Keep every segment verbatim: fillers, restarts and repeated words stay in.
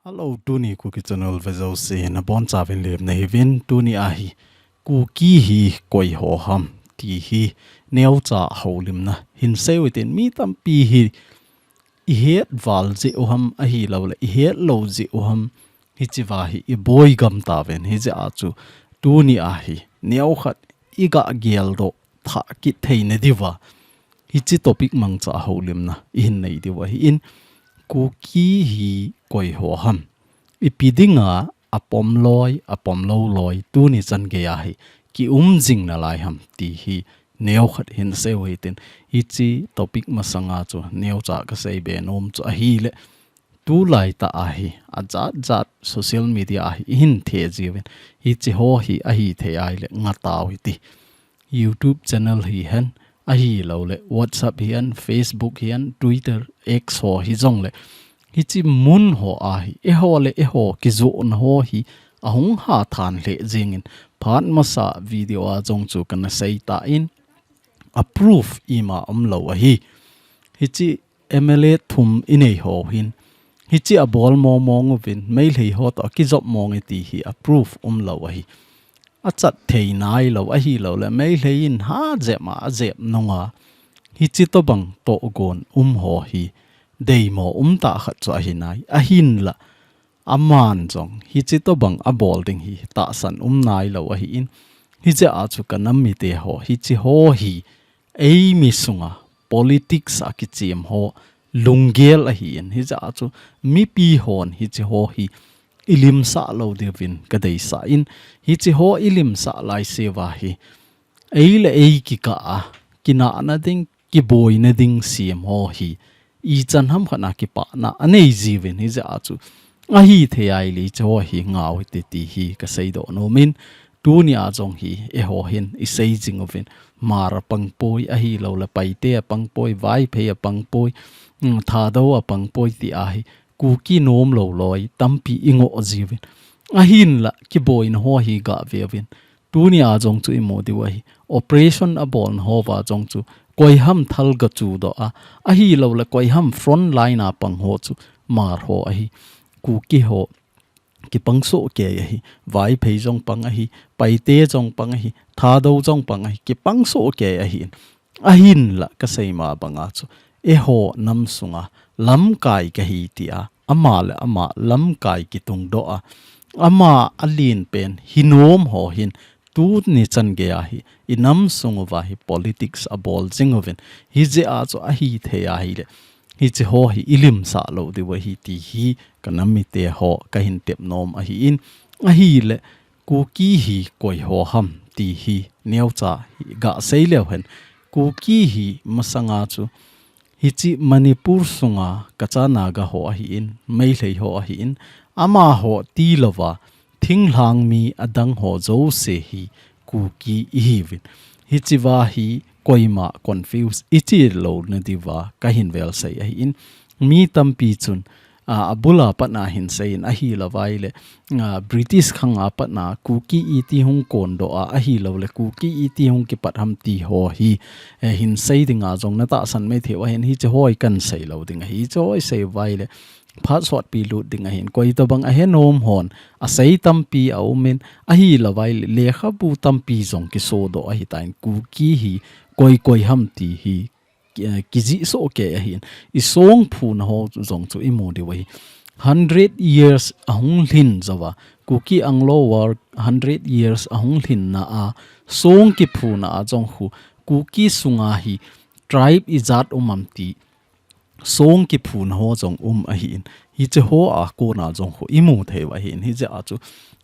Hello, tuni Kuki Channel vejouse nabonchauvin lemna hiuvin. Tuni ahi Kuki hi koiho ham ti hi neocha houlimna hin seiu hitin, mi tampi hi ihet val jeh u ham ahilouleh ihet lou jeh u ham, hichea hi iboi gam tauvin, hijeh a chu tuni ahi neokhat iga geldoh thah kit theina diuva hiche topic mangcha houlimna ihin nei diu ahin, Kuki hi koiho ham, ipi dinga apom loi, apom lou loi, tuni chan geiya hi kium jing nalai ham ti hi neokhat hin seiu hitin, hiche topic masanga chu neocha kasei be nom chu ahileh, tulai tah ahi ajat jat social media ahi ihin the jiuvin, hicheho hi ahithei ahileh ngatau hite. YouTube channel hihen, ahilouleh WhatsApp hihen, Facebook hihen, Twitter, X ho hijongleh, hiche mun ho ahi eiho le eiho kijohna ho hi ahung hathan lheh jengin, phat masa video a jong chu kana seitan, a proof ima umlou ahi. Hiche M L A thum inei ho hin, hiche abol mong mong uvin, Meitei ho toh akijop mong e ti hi a proof umlou ahi. Achat thei nailou ahilouleh Meitei in ha jep ma ajep nunga, hiche tobang tohgon um ho hi deimo umtah khat chu ahinai, ahinlah aman jong hiche tobang abol ding hi tahsan um nailou ahin, hijeh a chu kanam mite ho, hicheho hi eimi sunga politics a kichem ho lunggel ahin, hijeh a chu mipi hon hicheho hi ilimsah lou diuvin kadeisah in, hicheho ilimsah laiseuva hi ei le ei kikah a kinahna ding, kiboina ding sem ho hi ichan ham khat a kipana anei jiuvin, hijeh a chu ahithei ahileh hicheho hi ngau hite ti hi kaseidoh nomin, tunia jong hi eiho hin isei jing uvin, Hmar apang poi, ahilouleh Paite apang poi, Vaiphei apang poi, um, Thadou apang poi ti ahi Kuki nomlou loi tampi ingoh jiuvin, ahinlah kiboina ho hi gave uvin, tunia jong chu imu diu ahi, operation abolna hova jong chu koiham thal gachudoh a, ahilouleh koiham front line a pang ho chu Hmar ho ahi, Kuki ho kipang sohkei ahi, Vaiphei jong pang ahi, Paite jong pang ahi, Thadou jong pang ahi, kipang sohkei ahin, ahinlah kasei ma banga chu eiho nam sunga lamkai kahi tia ama le ama lamkai kitungdoh a, ama alenpen hinom ho hin tuni chan geiya hi inam sung uva hi politics abol jing uvin, hijeh a chu ahithei ahileh hicheho hi ilimsah lou diu ahi ti hi kanam mite ho kahin tep nom ahin, ahileh Kuki hi koiho ham ti hi neocha hi gasei leu hen, Kuki hi masanga chu hiche Manipur sunga Kacha Naga ho ahin, Meitei ho ahin, amaho tilouva thinglhang mi adang ho jouse hi Kuki ihiuvin, hichea hi koima confuse iche louna diuva kahin velsei ahin, mi tampi chun a, abula patna hin seiyin, ahilouva ahileh a, British khanga patna Kuki iti hung kondoh a, ahilouleh Kuki iti hung kipat ham ti ho hi, eh, hin sei dinga jong natahsan maithei u ahin, hicheho hi kahin sei lou ding ahi, hicheho hi seiuva ahileh phat sotpi lut ding ahin, koi tobang ahenom hon asei tampi aumin, ahilouva ahileh lekhabu tampi jong kisodoh ahitan, Kuki hi koi koi ham ti hi ki-, eh, kijih sohkei ahin, isongphuna ho jong chu imu diu ahi. Hundred years ahung lhin jouva, Kuki Anglo War hundred years ahung lhinna a, song kiphuna a jong khu, Kuki sunga hi tribe ijat um am ti song kiphuna ho jong um ahin, hicheho a kona jong khu imu thei u ahin, hijeh a chu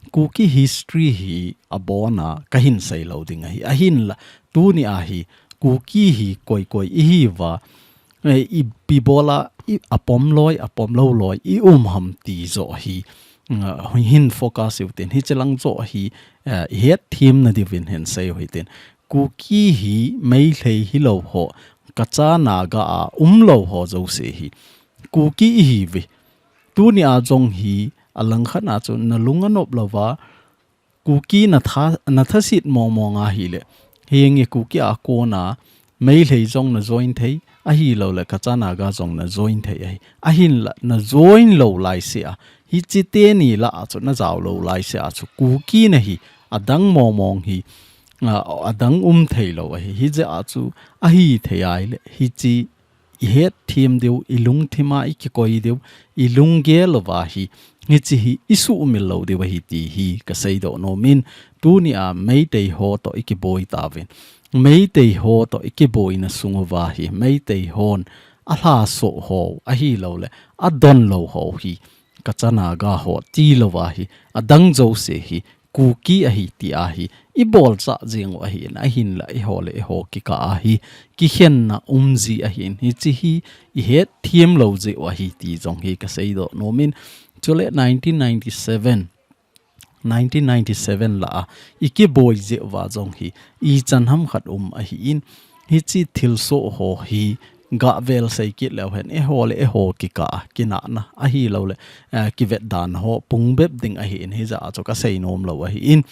Kuki history hi abona kahin sei lou ding ahi, ahinlah tunia hi Kuki hi koi koi ihiuva, eh, ipi bola i apom loi, apom lou loi ium ham ti joh hi, mm, hin focus u hitin, hichelang joh hi, eh, ihet themna diuvin hin seiu hitin, Kuki hi Meitei hilou ho, Kacha Naga a umlou ho jouse hi Kuki ihiuve. Tunia jong hi alangkhat a chu nalung anop louva, Kuki natha, nathaset mong mong ahileh, henge Kuki a kona Meitei jong najoin thei, ahilouleh Kacha Naga jong najoin thei ahi. Ahinlah najoin lou laisea, Hiche teni lah a chu najao lou laisea chu Kuki na hi adang mong mong hi, a, adang um thei lou ahi. Hijeh a chu ahi thei ahile hiche i hetthem diu, i lungthim a i kikoi diu, i lunggel uva hi, hiche hi i suhmil lou diu ahi ti hi ka seidoh nom in, tunia Meitei ho toh i kiboi tauvin. Meitei ho toh i kiboina sung uva hi, Meitei hon alhasoh ho, ahilouleh adon lou ho hi, Kacha Naga ho tilou ahi, adang jouse hi, Kuki ahi ti ahi, i bolchah jeng u ahin, ahinla eiho le eiho kikah a hi, kikhenna um ji ahin, hiche hi i hetthem lou jeh u ahi ti jong hi ka seidoh nom in, chule nineteen ninety-seven, nineteen ninety-seven lah a, i kiboi jeh uva jong hi, ichan ham khat um ahin, hiche thilsoh ho hi, gah vel sei kit leu hen, eiho le eiho kikah a, kinahna, ahilouleh, eh, kivetdan ho, pung bep ding ahin, hijeh a chu ka seinom lou ahin,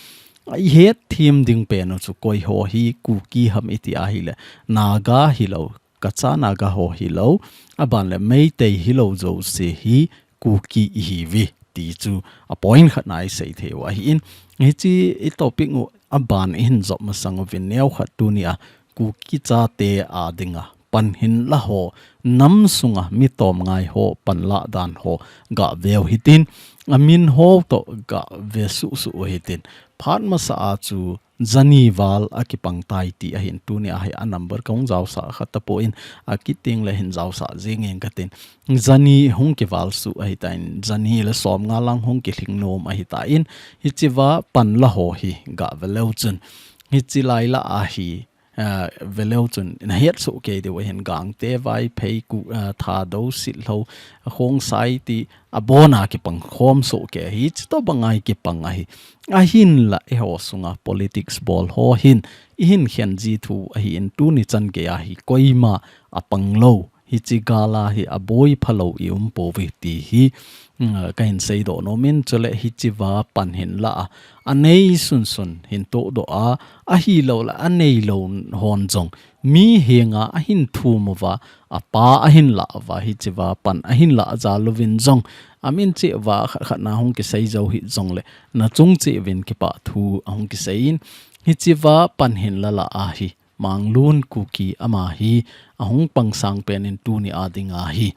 i hetthem ding pen u chu koi ho hi Kuki ham i ti ahile, Naga hilou, Kacha Naga ho hilou, aban le Meitei hilou jouse hi Kuki i hiuve ti chu a point khat na i sei thei u ahin, hiche i topic u aban i hin jop masang uvin, neo khat tunia Kuki chate a dinga pan hinla ho, nam sunga mi tomngai ho panlah dan ho gah veu hitin, amin ho toh gah ve suhsuh u hitin, phat masa a chu jani val a kipang tai ti ahin, tunia hi a number ka hung jaosah kha tapon, akit teng le hin jaosah jeng ing katin, jani hung kival suh ahitan, jani le somnga lang hung kilhing nom ahitan, hichea panla ho hi gah ve leu chun, hiche lai lah a hi, eh, ve leu chun, na het soh kei diu ahin, Gangte, Vaiphei, Ku-, eh, Thadou, Sitlhou, Khongsai ti, abona kipang khom soh kei ahi, chutobang a kipang ahi. Ahinla eiho sunga politics bol ho hin, i hin khen ji thu ahin, tuni chan gei a hi koima apang lou, hiche gal a hi aboi phalou i um pouve ti hi, mm, ka hin seidoh nom in, chule hichea pan hinla a, anei sunsun hin tohdoh a, ahilouleh anei lou hon jong, mi henga ahin thum uva, apa ahin lah uva, hichea pan ahin lah jal uvin jong, amin cheh uva khat khat na hung kisei jou hih jongle, na chung cheh uvin kipah thu ahung kisei in, hichea pan hinla lah a hi, Manglun Kuki ama hi, ahung pang sang pen in tunia dinga hi,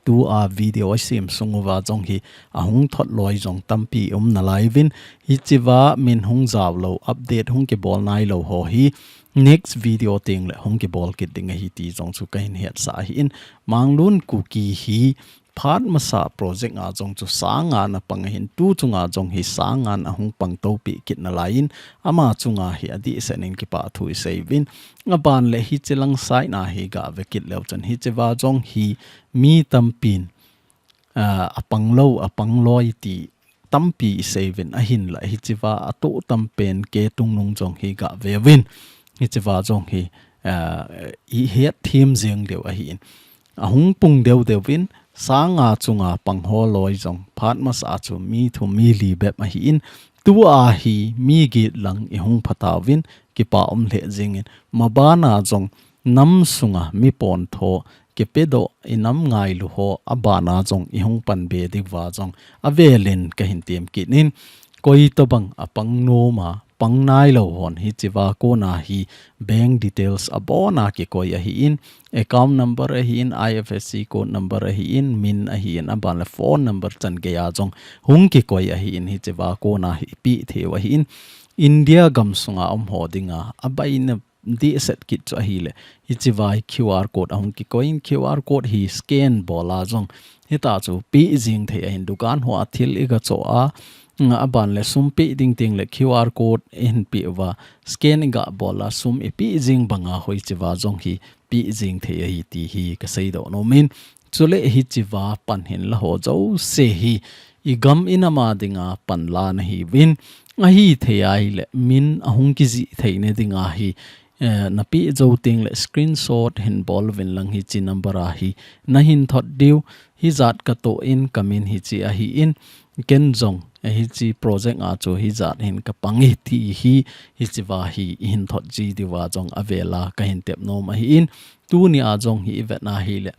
tua video a sem sung uva jong hi, ahung thot loi jong tampi um nalai uvin, hichea min hung jao lou, update hung kibol nai lou ho hi, next video teng le hung kibol kit ding ahi ti jong chu ka hin hetsah ahin, Manglun Kuki hi, phat masa project a jong chu sang nga na pang ahin, tu chunga jong hi sang nga na hung pang topi kit nalai in, ama chunga hi adih sen in kipah thu i sei uvin, aban le hiche lang side na hi gah ve kit leu chun hichea jong hi mi tampin, ah, apang lou, apang loi ti tampi i sei uvin ahinla hichea atoh tam pen K. Tungnung jong hi gah ve uvin. Hichea jong hi, ah, i hetthem jeng diu ahin. Ahung pung deu deu uvin, sang nga chunga pang ho loi jong, phat masa a chu mi thum mi li bep ahin. Tua hi mi get lang i hung pha tauvin, kipah um lheh jeng in. Mabana jong nam sunga mi pontho, kipedoh i nam ngailu ho, abana jong i hung pan be diuva jong, avel in ka hin tem kit in, koi tobang apang nom a, pang nai lou hon hichea kona hi bank details abona kikoi ahin, account number ahin, I F S C code number ahin, min ahin, aban le phone number chan gei a jong hung kikoi ahin, hichea kona hi pe thei u ahin, India gam sunga um ho dinga, abaina dehset kit chu ahile, hichea hi Q R code ahung kikoi in, Q R code hi scan bol a jong, hita chu pe jing thei ahin, dukan ho a thil i ga choh a, nga aban le sum pe ding teng le Q R code i hin pe uva, scan i ga bol a sum i pe jing banga hoichea jong hi pe jing thei ahi ti hi ka seidoh nom in, chule hichea pan hinla ho jouse hi i gam i nam a dinga panla na hiuvin, ahi thei ahile min ahung kijih theina dinga hi, eh, na pe jou teng le screenshot hin bol uvin lang hiche number a hi na hin thot diu, hijat ka toh in ka min hiche ahin, ken jong, eh, hiche project a chu hijat hin ka pang e ti hi, hichea hi i hin thot ji diuva jong avel a ka hin tep nom ahin, tunia jong hi i vet na hile,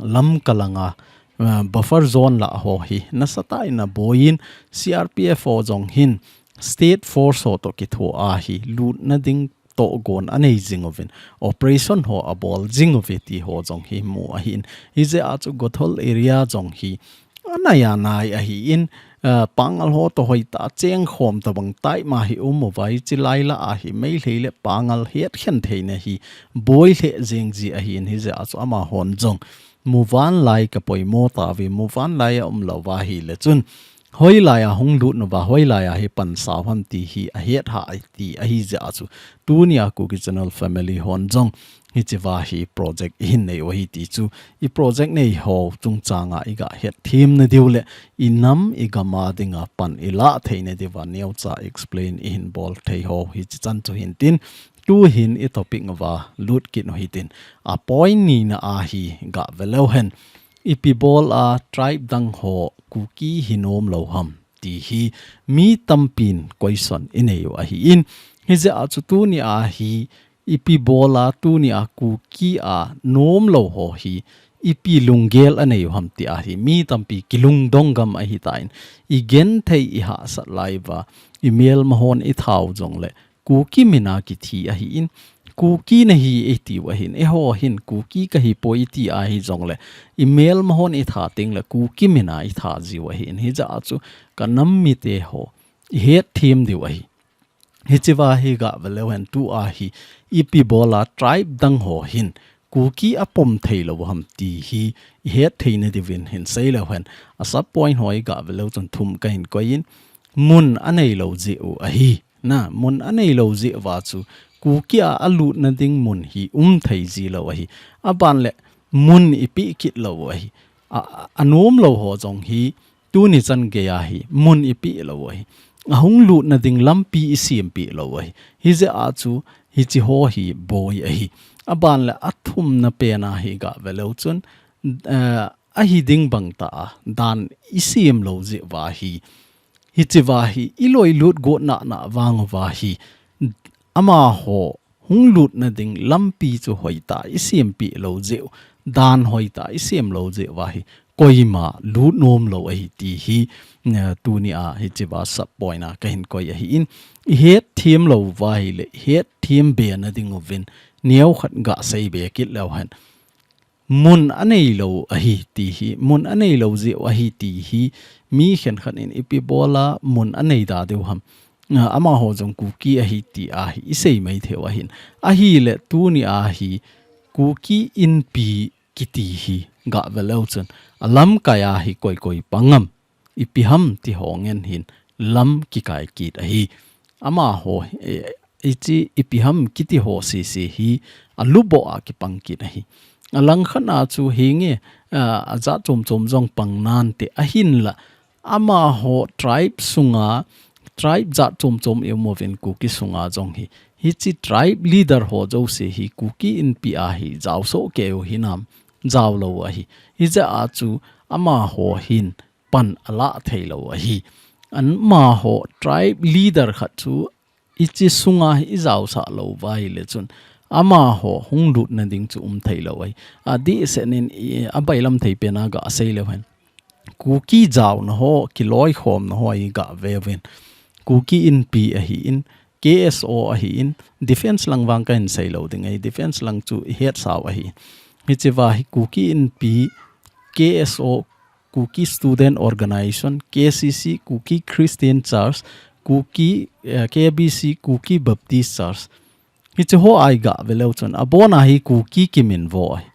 Lamka langa uh, buffer zone lah ho hi nasatah in aboiyin, C R P F ho jong hin state force ho toh kithoa hi lutna ding tohgon anei jing uvin, operation ho abol jing uve ti ho jong hi mu ahin. Hijeh a chu Gothol area jong hi anai anai ahin, uh, Pangal ho toh hoitah a chengkhom tobang tah ma hi um uva, hiche lai lah a hi Meitei le Pangal hetkhen theina hi boi lheh jeng ji ahin, hijeh a chu amahon jong muvanlai kapoimo tauve, muvanlai a umlou va ahile chun hoilai a hung lut uva, hoilai a hi pansau ham ti hi ahet hah ti ahijeh a chu tunia Kuki Channel family hon jong hichea hi project ihin nei u ahi ti chu, i project nei ho chungchang a iga hetthem nadiu le inam igam a dinga pan ilah theina diuva neocha explain ihin bol thei ho hichi chan chu hintin, tuhin i topic uva lut kit u hitin, a point nina a hi gah ve leu hen, ipi bol a tribe dang ho Kuki hi nom lou ham ti hi mi tampin question inei u ahin, hijeh a chu tunia hi ipi bol a tunia Kuki a nom lou ho hi ipi lunggel anei u ham ti a hi mi tampi kilungdong gam ahitan, igenthei ihahsat lai uva, imelma hon itha u jongle Kuki mina kithi ahin, Kuki nahi itiu ahin, eiho hin Kuki kahipoi iti ahi jongle, imelma hon itha tengle Kuki mina itha jiu ahin, hijeh a chu kanam mite ho ihetthem diu ahi. Hichea hi gah ve leu hen, tua hi ipi bol a tribe dang ho hin Kuki apom thei lou ham ti hi ihet theina diuvin hin sei leu hen. A sub point ho igah ve leu chun thum kahin koiyin, mun anei lou jeh u ahi. Na, mun anei lou jeh uva chu Kuki a alutna ding mun hi um thei ji lou ahi. Aban le mun ipeh kit lou u ahi. A, a, anom lou ho jong hi tuni chan geiya hi mun ipeh lou u ahi. Ahung lutna ding lampi isempeh lou u ahi. Hijeh a chu hichi ho hi boi ahi. Aban le athumna pen a hi gah ve leu chun, eh, ahi ding bang tah a dan isem lou jeh uva hi, hichea hi iloi lut got nana vang uva hi, amaho hung lutna ding lampi chu hoitah isempeh lou jeh u, dan hoitah isem lou jeh uva hi, koima lut nom lou ahi ti hi, eh, tunia hichea sub point a kahin koi ahin, ihetthem lou uva ahile, ihetthem be na diuvin, neokhat gah sei be kit leu hen. Mun anei lou ahi ti hi, mun anei lou jeh u ahi ti hi, mi khenkhat in ipi bol a mun anei da diu ham. Ah, amaho jong Kuki ahi ti a hi isei mai thei u ahin. Ahile tunia hi Kuki Inpi kiti hi gah ve leu chun alamkai a hi koi koi pang am, ipi ham ti ho ngen hin lam kikai kit ahi. Amaho, eh, hichi ipi ham kiti ho sese hi aluboh a kipang kit ahi. Alangkhat a chu hinge, ah, ajat chom chom jong pang nante ahinla, amaho tribe sunga, tribe jat chom chom i um uvin Kuki sunga jong hi, hichi tribe leader ho jouse hi Kuki Inpi a hi jao soh kei u hinam, jao lou u ahi. Hijeh a chu amaho hin pan alah thei lou u ahi. Amaho tribe leader khat chu hichi sunga hi ijaosah lou uva ahile chun, amaho hung lutna ding chu um thei lou u ahi. Adehset in i, abailam thei pen a gah sei leu hen, Kuki jaona ho, kiloikhomna ho hi gah ve uvin, Kuki Inpi ahin, K S O ahin, defense lang vang kahin sei lou ding ahi, defense lang chu ihetsa u ahi. Hichea hi Kuki Inpi, K S O, Kuki Student Organization, K C C, Kuki Christian Church, Kuki, eh, K B C, Kuki Baptist Church. Hichi ho a igah ve leu chun, abona hi Kuki kiminvo ahi.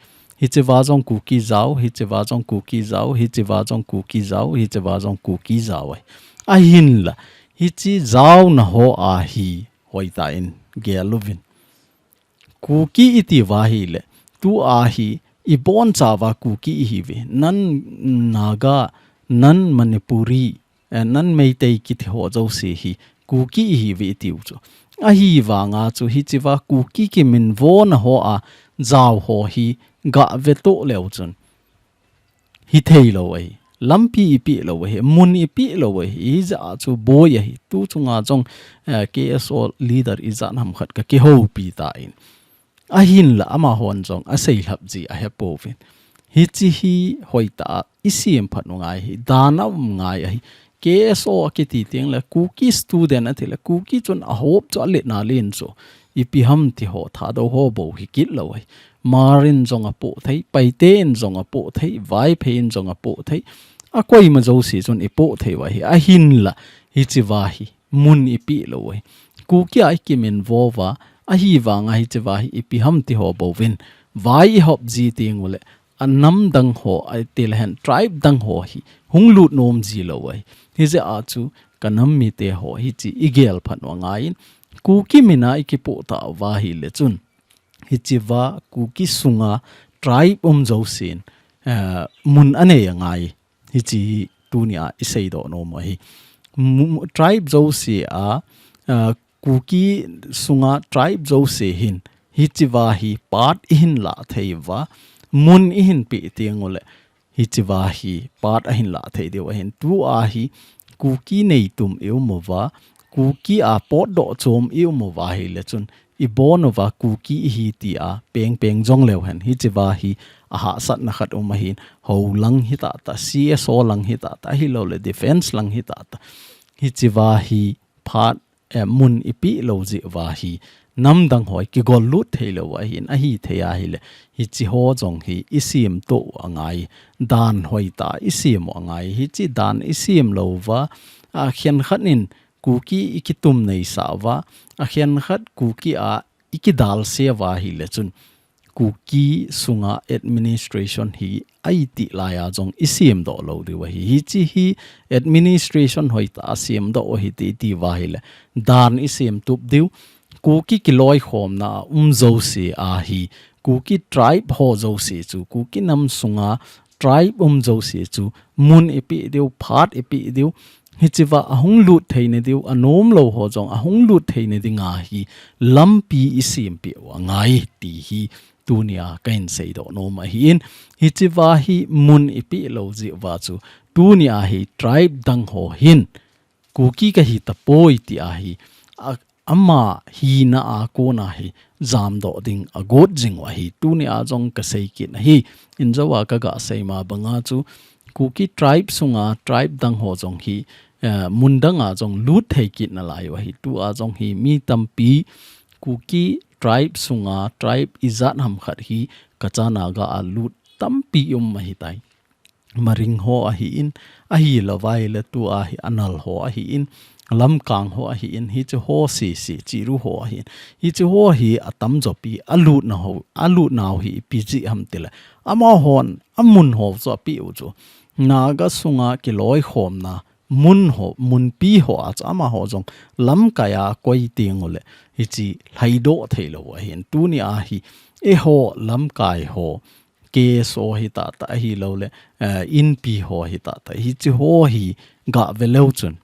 Hichea jong Kuki jao, hichea jong Kuki jao, hichea jong Kuki jao, hichea jong Kuki jao ahi. Ahinla, hichi jaona ho a hi hoitah in gel uvin. Kuki iti uva ahile, tua hi ibonchauva Kuki ihiuve. Non Naga, non Manipuri, eh, non Meitei kiti ho jouse hi Kuki ihiuve itiu chu. Ahivanga chu hichea Kuki kiminvona ho a jao ho hi gah ve toh leu chun, hithei lou ahi. Lampi ipeh lou ahi. Mun ipeh lou ahi. Hijeh a chu boi ahi. Tu chunga jong, eh, K S O leader ijat ham khat kakihoupi tan. Ahinla amahon jong aseilhap ji ahepouvin. Hichi hi hoitah a i sem phat u ngai hi, dan a um ngai ahi. K S O a kiti teng le, Kuki student a ti le, Kuki chun a hope chu a letna len chu ipi ham ti ho, Thadou ho bou hi kit lo ahi. Hmar in jong a poh thei, Paite in jong a poh thei, Vaiphei in jong a poh thei. A koima jouse chun i poh thei u ahi. Ahinla, hichi va hi mun i peh lo u ahi. Kuki a i kimin vo va, ahivang a hichi va hi ipi ham ti ho bou vin. Vai i hop ji teng u le, a nam dang ho, a ti le hen tribe dang ho hi hung lut nom ji lo u ahi. Hijeh a chu ka nam mite ho hichi i gel phat u a ngai in, Kuki min a i kipoh tah u va hi le chun, hichi va Kuki sunga tribe um jousen, eh, mun a nei a ngai. Hichi hi tuni a i seidoh nom u ahi. Mu-, mu-, tribe jouse a, eh, Kuki sunga tribe jouse hin, hichi va hi part i hin lah thei u va, mun i hin peh teng u le, hichi va hi part a hin lah thei diu ahin. Tu a hi Kuki neitum i um u va, Kuki a potdoh chom i um u va hi le chun, i bon u va Kuki i hi ti a peng peng jong leu hen. Hichi va hi a hahsatna khat um ahin, ho lang hi tah tah, C S O lang hi tah tah, ahilou le defense lang hi tah tah. Hichi va hi part, eh, mun i peh lo jeh u va hi, nam dang ho i kigol lut thei lo u ahin, ahi thei a hi le, hichi ho jong hi i sem to u a ngai, dan hoitah a i sem u a ngai, hichi dan i sem lo u va, a khenkhat in Kuki i kitum nei sah u va, a khenkhat Kuki a i kidal se u va hi le chun, Kuki sunga administration hi a i ti lai a jong i sem doh lo diu ahi. Hichi hi administration hoitah a sem doh u ahi ti, ti u va hi le, dan i sem tup diu. Kuki kiloikhomna a um jouse a hi, Kuki tribe ho jouse chu, Kuki nam sunga tribe um jouse chu, mun i peh diu, part i peh diu. Hichi va a hung lut thei na diu, a nom lo ho jong a hung lut thei na ding a hi, lampi i sem peh u a ngai ti hi, tuni a ka hin seidoh nom ahin. Hichi va hi mun i peh lo jeh u va chu, tuni a hi tribe dang ho hin, Kuki ka hi tapoi ti a hi, a, ama hina a kon a hi, jamdoh ding a got jing u ahi. Tuni a jong ka sei kit ahi. In jo a ka ga sei ma bang a chu, Kuki tribe sunga tribe dang ho jong hi, eh, mun dang a jong lut thei kit na lai u ahi. Tu a jong hi mi tampi, Kuki tribe sunga tribe ijat ham khat hi, Kacha Naga a lut tampi um ahi tai. Maring ho ahi in, ahi lo u va hi le tu a hi Anal ho ahi in, Lamkang ho ahi in, hichi ho sisi, Chiru ho ahi in. Hichi ho hi a tamjo pi, a lutna ho, a lutna ho hi ipi jeh ham ti le, amahon a mun ho chu a peh u chu, Naga sunga kiloikhomna mun ho, munpi ho a chu amaho jong lamkai a koi teng u le, hichi lhaidoh thei lo u ahin. Tuni a hi, eiho lamkai ho, K S O hi tah tah, ahilou le, eh, Inpi ho hi tah tah, hichi ho hi ga ve leu chun,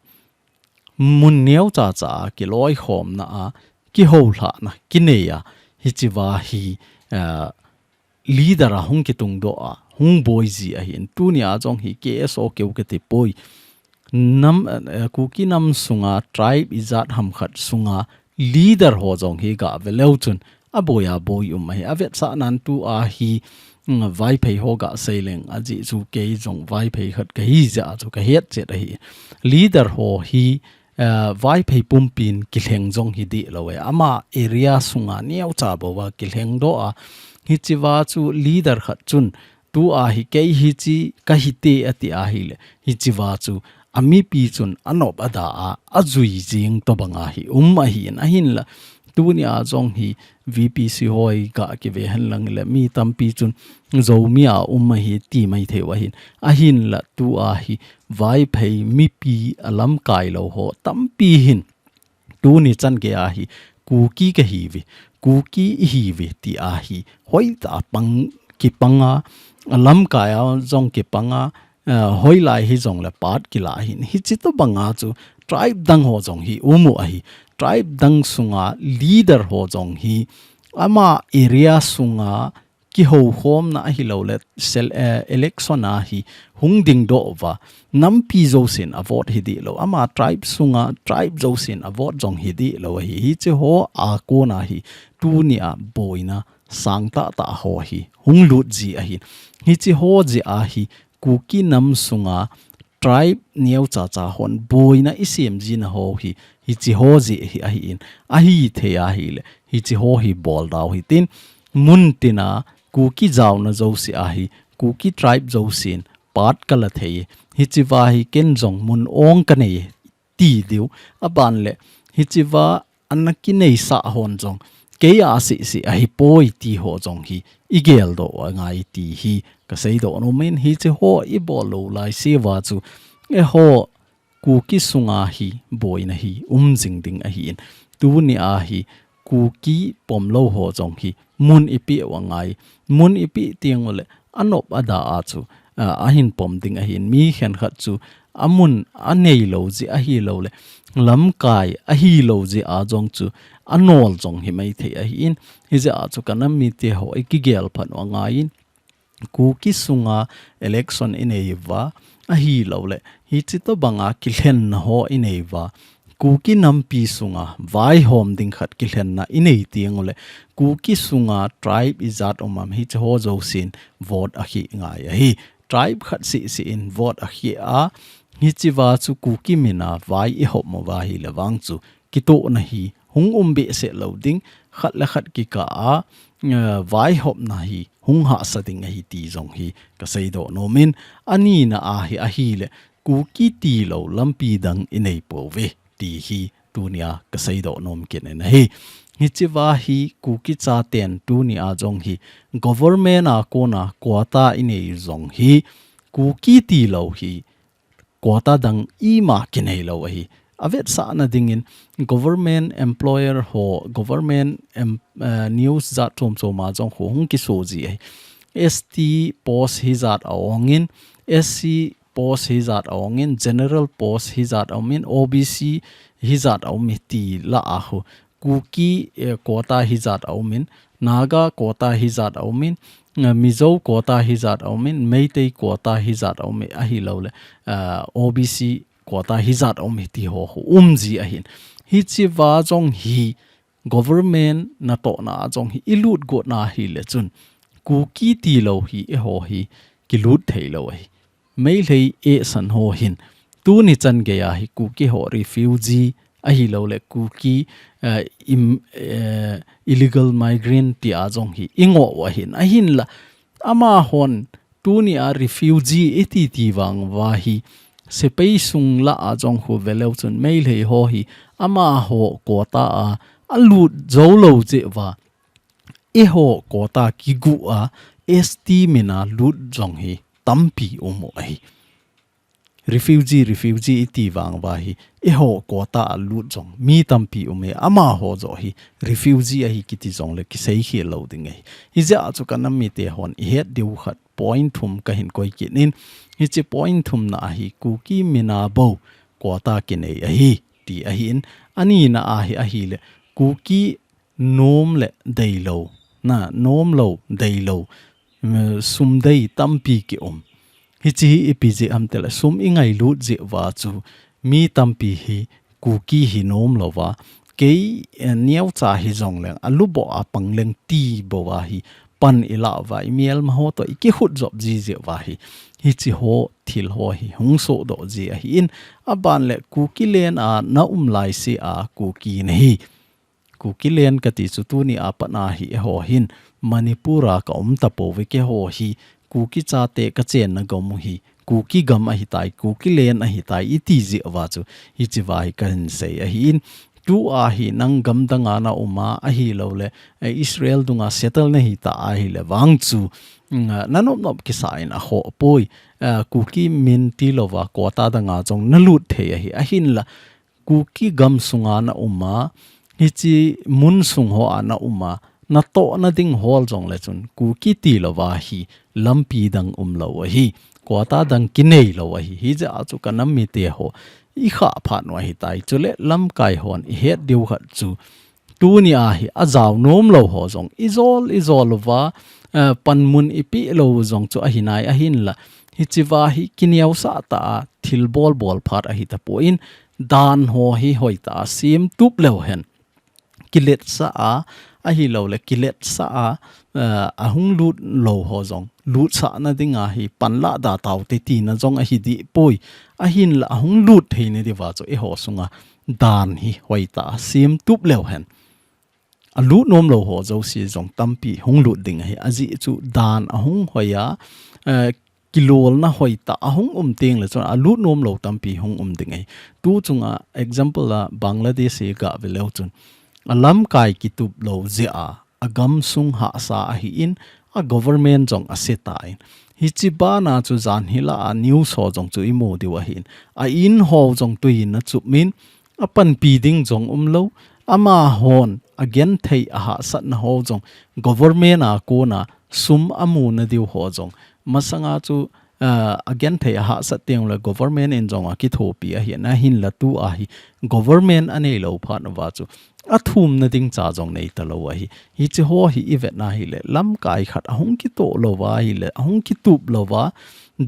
mun neocha cha a kiloikhomna a, kihoulhahna kinei a, hichi va hi, eh, leader a hung kitung doh a, hung boi ji ahi in. Tuni a jong hi K S O keu ka ti poi. Nam, eh, Kuki nam sunga tribe ijat ham khat sunga leader ho jong hi ga ve leu chun, a boi a boi um ahi. A vetsahnan tu a hi, mm, Vaiphei ho ga sei leng, ajeh chu kei jong Vaiphei khat ka hi jeh a chu ka het chet ahi. Leader ho hi, eh, Vaiphei pumpin kilheng jong hi dih lo e. Ama area sunga neocha bou a kilheng doh a. Hichi va chu leader khat chun, tu a hi kei hichi ka hi te a ti a hi le, hichi va chu a mipi chun a nop a da a, a jui jing tobang a hi um ahi in, ahin la. Tuni a jong hi V P C ho i ga kive hen lang le, mi tampi chun Zomi a um ahi ti mai thei u ahin. Ahin la tu a hi Vaiphei mipi a lamkai lo ho tampi hin, tuni chan gei a hi, Kuki ka hi uve, Kuki i hi uve, ti a hi, hoitah a pang, kipang a, a lamkai a jong kipang a, eh, hoilai hi jong le part kila hin, hichi tobang a chu tribe dang ho jong hi um u ahi, tribe dang sunga leader ho jong hi, ama area sunga kihoukhomna ahilou le, sel-, eh, election a hi hung ding doh uva, nampi jousen a vote hi dih lou, ama tribe sunga tribe jousen a vote jong hi dih lou ahi. Hichi ho a kon a hi, tuni a boina sang tahtah ho hi hung lut ji ahi. Hiche ho jeh a hi Kuki nam sunga tribe neo chacha hon boina i sem jina ho hi, hiche ho jeh hi ahi in, ahi thei ahile hiche ho hi bol dau hitin, mun tina Kuki jaona jouse a hi Kuki tribe jousen part ka la thei. Hiche va hi ken jong mun ong ka nei ti diu. Aban le hiche va ana kineisah hon jong kei a sisi ahi poi ti ho jong hi i geldoh angai ti hi ka seidoh nom in, hiche ho i bol lou lai se va chu eiho Kuki sunga hi boina hi um jing ding ahi in. Tuni a hi Kuki pom lou ho jong hi mun i peh u angai. Mun i peh teng ule anop ada a chu, a, ahin pom ding ahi in. Mi khenkhat chu amun a nei lou jeh ahi lou le, lamkai ahi lou jeh a jong chu anol jong hi mai thei ahi in. Hijeh a chu ka nam mite ho i kigel phat u angai in. Kuki sunga election i nei uva, ahi lou le, hiche tobanga kilhenna ho i nei uva, Kuki nampi sunga vaihom ding khat kilhenna i nei teng ule, Kuki sunga tribe ijat um am hiche ho jousen vote a khih ngai ahi. Tribe khat sisi in vote a khih a, hiche va chu Kuki mina vai i hop mo va hi le vang chu kitohna hi hung um behseh lou ding, khat le khat kikah a, eh, vaihopna hi hung hahsa ding ahi ti jong hi ka seidoh nom in, anina a hi ahi le, Kuki tilou lampi dang i nei pouve ti hi tunia ka seidoh nom kit in ahi. Hiche va hi Kuki chaten tunia jong hi government a kona quota i nei jong hi Kuki tilou hi quota dang ima kinei lou ahi. Avetsahna dingin government employer ho, government em-, eh, news jat chom chom a jong khu hung kiso ji ahi. S T post hijat a ongin, S C post hijat a ongin, general post hijat a umin, O B C hijat a umin ti la a khu. Kuki, eh, quota hijat a umin, Naga quota hijat a umin, eh, Mizo quota hijat a umin, Meitei quota hijat a umin, ahi lou le, eh, O B C quota hijat a umin ti ho khu um ji ahin. Hiche va jong hi government natohna a jong hi i lut got na hi le chun Kuki tilou hi eiho hi kilut thei lou ahi. Meitei eisan ho hin tuni chan gei a hi Kuki ho refugee ahi lou le Kuki, eh, im-, eh, illegal migrant ti a jong hi i ngoh u ahin, ahin la amahon tunia refugee i ti ti vang va hi sepai sung la a jong khu ve leu chun Meitei ho hi amaho quota a, a lut jou lou jeh va eiho quota kigu a S T mina lut jong hi tampi um u ahi. Refugee, refugee i ti vang va hi, eiho quota a lut jong mi tampi um e, amaho joh hi refugee ahi kiti jong le kisei khel lou ding ahi. Hijeh a chu ka nam mite hon i het diu khat point thum ka hin koi kit in, hiche point thumna a hi Kuki mina bou quota kinei ahi ti ahi in, anina a hi ahi le Kuki nom le deilou, na, nom lou, deilou, mm, sum dei tampi ki um. Hiche hi ipi jeh ham tile sum i ngailut jeh va chu mi tampi hi Kuki hi nom lou va. Kei, eh, neocha hi jong leng, a luboh a pang leng ti bou va hi pan i la va, i melma ho toh i kikhut jop ji jeh va hi. Hiche ho, thil ho hi hung sohdoh ji ahi in, aban le Kuki len a na um lai se a Kuki na hi. Kuki len ka ti chu tuni a pat a hi eiho hin Manipur a ka um ta pouve, keiho hi Kuki chate ka chenna gam u hi Kuki gam ahi tai, Kuki len ahi tai i ti jeh va chu hiche va hi ka hin sei ahi in, tu a hi nang gam dang a na um a ahi lou le, eh, Israel dunga settle na hi ta ahi le vang chu, mm, na nop nop kisa in a khoh poi, eh, Kuki min tilou va quota dang a jong na lut thei ahi, ahin la Kuki gam sunga na um a, hiche mun sung ho a na um a, natohna ding hol jong le chun, Kuki tilou va hi lampi dang um lou ahi, quota dang kinei lou ahi, hijeh a chu ka nam mite ho, i khah phat u ahi tai, chule lamkai hon i het diu khat chu, tuni a hi a jao nom lou ho jong, i jol, i jol uva, eh, panmun i peh lou jong chu ahi nai ahin la, hiche va hi kineosah ta a, thil bol bol phat ahi ta poi in, dan ho hi hoi ta a, sem tup leu hen. kiletsah a, ahilouleh kiletsah a, eh, ahung lut lou ho jong lutsahna dinga hi panla da taute tina jong ahi dih poi. Ahinla ahung lut theina diuva chu eiho sunga dan hi hoitah a semtup leu hen, alut nom lou ho jouse jong tampi hung lut ding ahi. Ajeh chu dan ahung hoi a, eh, kilolna hoitah ahung um teng le chun alut nom lou tampi hung um ding ahi. Tu chunga example a Bangladesh hi gah ve leu chun, alamkai kitup lou jeh a, agamsung hahsa ahin, a government jong ase tan. Hiche bana chu jan hilai a news ho jong chu imu diu ahin. A in ho jong tuiyin achup min, apanpi ding jong um lou. Amahon agenthei a hahsatna ho jong government a kona sum amuna diu ho jong. Masanga chu, ah, agenthei a hahsat teng le government in jong akithopi ahin, ahinla tua hi government anei lou phat uva chu athumna ding cha jong nei talou ahi. Hiche ho hi ivet na hile, lamkai khat ahung kitoh louva hile, ahung kitup louva,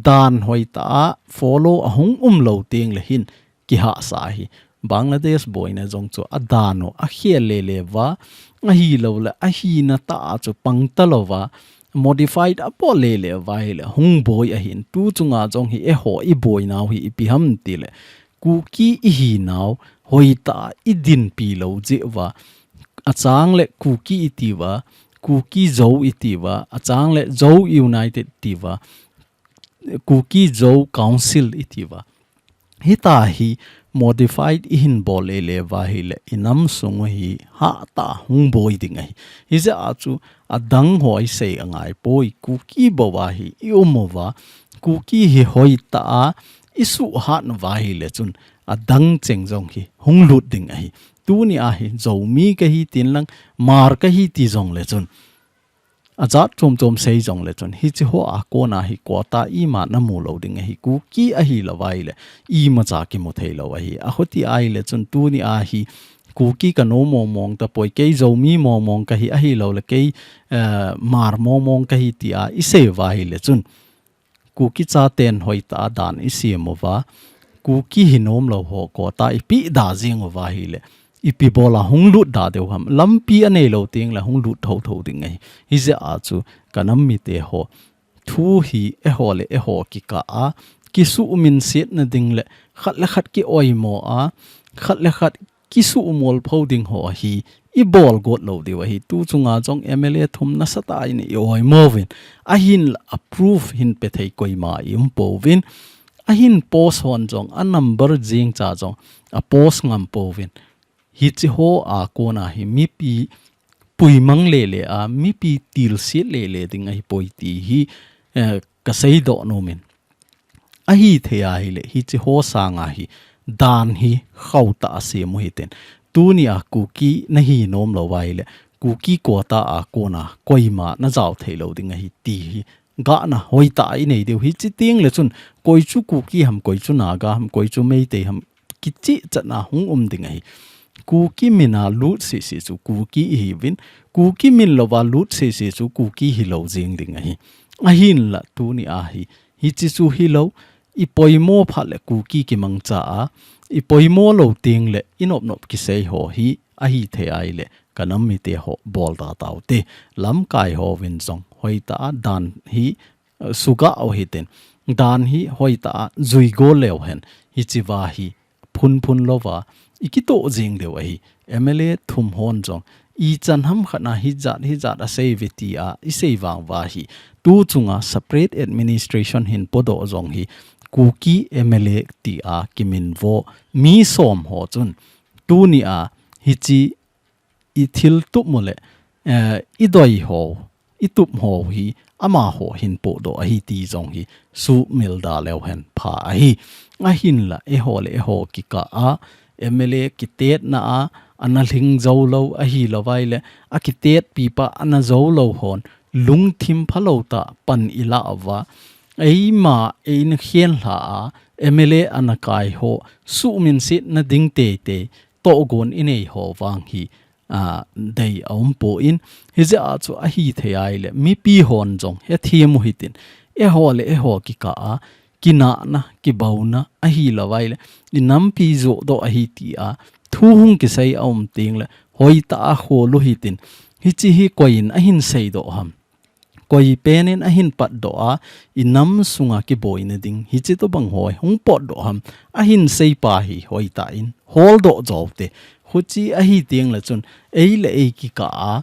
dan hoitah a follow ahung um lou teng le hin kihahsa ahi. Bangladesh boina jong chu adan u akhel lele uva, ahilouleh ahina tah a chu pang talouva, modified abol lele uva hile hung boi ahin. Tu chunga jong hi eiho iboinau hi ipi ham tile, Kuki ihinau hoitah a idinpi lou jeh uva, achang le Kuki itiuva, Kuki Zo itiuva, achang le Zo United itiuva, Kuki Zo Council itiuva. Hitia hi modified ihin bol lele uva hile, inam sung u hi hatah a hung boi ding ahi. Hijeh a chu adang ho isei angai poi, Kuki bou a hi ium uva, Kuki hi hoitah a isuhhat uva hile chun adang cheng jong hi hung lut ding ahi. Tuni a hi Zomi kahi tin lang, Hmar kahi ti jong le chun, ajat chom chom sei jong le chun, hiche ho a kona hi quota ima namu lou ding ahi. Kuki ahilouva hile imacha kimu thei lou ahi. Achuti ahile chun tuni a hi Kuki kanom mong mong tapoi, kei Zomi mong mong kahi, ahilouleh kei, eh, Hmar mong mong kahi tia isei uva hile chun, Kuki chaten hoitah a dan isem uva, Kuki hinom lou ho quota ipeh da jeng uva hile, ipi bol a hung lut da diu ham. Lampi anei lou teng le hung lut thotho ding ahi. Hijeh a chu kanam mite ho, thu hi eiho le eiho kikah a kisuhminsetna ding le khat le khat kioimo a, khat le khat kisuhmol pho ding ho hi ibol got lou diu ahi. Tu chunga jong M L A thum nasatah in ioimo uvin, ahinla approve hin pe thei koima ium pouvin, ahin post hon jong anumber jeng cha jong apost ngam pouvin. Hiche ho a kona hi mipi puimang lele a, mipi tilset lele ding ahipoi ti hi, eh, kasei doh nom in. Ahithei ahile, hiche ho sanga hi dan hi khauhtah a sem u hiten. Tuni a Kuki nahi nom lou uva ahile, Kuki quota a kona koima najao thei lou ding ahi ti hi gahna hoitah a inei diu. Hiche teng le chun, koi chu Kuki ham, koi chu Naga ham, koi chu Meitei ham, kichehchatna hung um ding ahi. Kuki min a lut sese chu Kuki ihiuvin, Kuki min louva lut sese chu Kuki hilou jeng ding ahi. Ahinla tuni a hi, hiche chu hilou, ipoimo phat le Kuki kimangcha a, ipoimo lou teng le inop nop kisei ho hi ahithei ahile, kanam mite ho bol da taute. Lamkai hovin jong hoitah a dan hi, eh, sugah u hiten. Dan hi hoitah a jui go leu hen. Hichea hi phunphun louva ikitoh jeng diu ahi. M L A thum hon jong ichan ham khat na hijat hijat asei uve tia isei vang uva hi, tu chunga separate administration hin podoh jong hi Kuki M L A tia kiminvo mi som ho chun tuni a hiche ithil tup u le, eh, idei ho, itup ho hi amaho hin podoh ahi ti jong hi sumil da leu hen pha ahi. Ahinla eiho le eiho kikah a M L A kitetna a ana lhing jou lou ahilou vai le akitetpi pa ana jou lou hon lungthim phalou tah pan ilah uva, eima eina khenlha a M L A ana kai ho suhminsetna ding teitei tohgon inei ho vang hi, a, dei aumpoi. Hijeh a chu ahithei ahile mipi hon jong hethem u hitin, eiho le eiho kikah a kinahna, kibouna ahilou vai le inampi johdoh ahi tia thu hung kisei aum teng le hoitah a khol u hitin, hiche hi koiyin ahin seidoh ham, koi penin ahin patdoh a, i nam sunga kiboina ding hiche tobang ho hung potdoh ham, ahin seipa hi hoitah in holdoh joute. Huche ahi tengle chun, ei le ei kikah a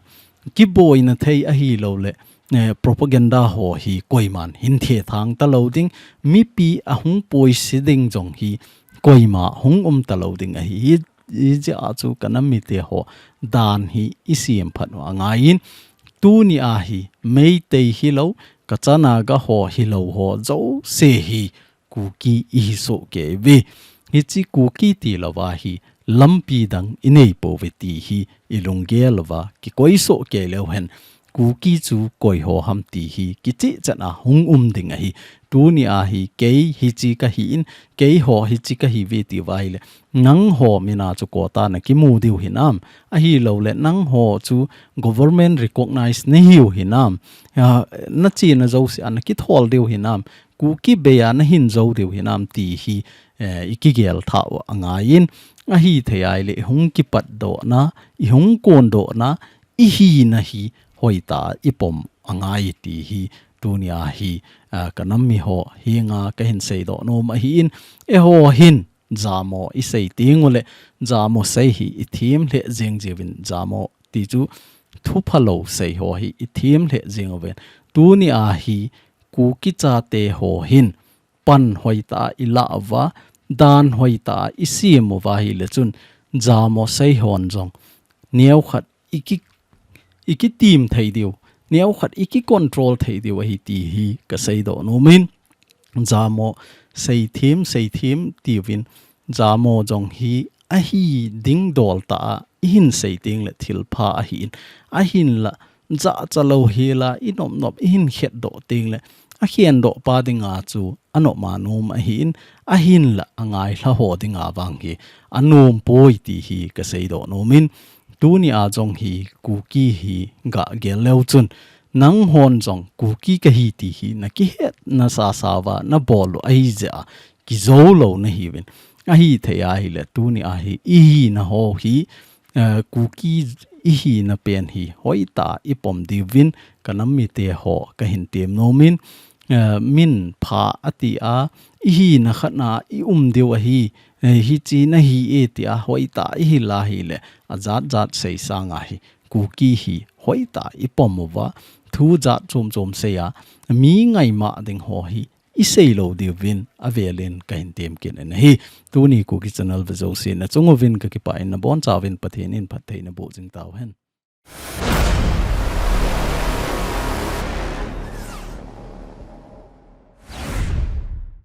kiboina thei ahilou le, eh, propaganda ho hi koiman hin thethang talou ding, mipi ahung poise ding jong hi koima hung um talou ding ahi. Hi, hijeh a chu ka nam mite ho dan hi i semphat u angaiyin, tuni a hi Meitei hilou, Kacha Naga ho hilou ho jouse hi Kuki ihi sohkei uve. Hiche Kuki tilou va hi lampi dang i neipouve ti hi i lunggel uva kikoi sohkei leu hen, Kuki chu koi ho ham ti hi kichehchet a hung um ding ahi. Tuni a hi kei hiche kahin, kei ho hiche kahiuve ti uva ahile, nangho mina chu quota na kimu diu hinam, ahilou le nangho chu government recognize nahiu hinam, a, na chena jouse a na kithol diu hinam, Kuki bei a na hin jou diu hinam ti hi, eh, i kigel thah u angaiyin, ahithei ahile i hung kipatdohna, i hung kondohna, i hina hi hoitah a i pom angai ti hi tuni a hi, ah, ka nam mi ho henga kahin seidoh nom ahin, eiho hin Jamo i sei teng ule, Jamo sei hi i them lheh jeng jiuvin, Jamo ti chu thuphalou sei ho hi i them lheh jeng uvin. Tuni a hi Kuki chate ho hin pan hoitah a i lah uva, dan hoitah a i sem uva ahile chun, Jamo sei hon jong neokhat i ki, i kitim thei diu, neokhat i kicontrol thei diu ahi ti hi ka seidoh nomin. Jamo seithem, seithem tiuvin, Jamo jong hi ahi ding dol tah a i hin sei tengle thilpha ahin, ahinla jachalou hela i nop nop i hin khetdoh tengle akhendoh pa dinga chu anop ma nom ahin, ahinla angailha ho dinga vang hi anom poi ti hi ka seidoh nomin. Tuni a jong hi Kuki hi gah gel leu chun, nanghon jong Kuki kahi ti hi na kihetna sasa uva na bol u ahijeh a kijou lou nahiuvin. Ahithei ahile tuni a hi i hina ho hi, eh, Kuki i hina pen hi hoitah a i pom diuvin ka nam mite ho kahin tem nomin, eh, min pha ati a, i hina khat na i um diu ahi, eh, hiche nahi e tia hoitah a i hil ahile, ajat jat sei sanga hi Kuki hi hoitah a i pom uva, thu jat chom chom sei a, mi ngaima ding ho hi i sei lou diuvin avelin kahin tem kit in ahi. Tuni Kuki Channel ve jouse na chung uvin ka kipah in, na bonchauvin Pathen in phatthei naboh jing tauhen.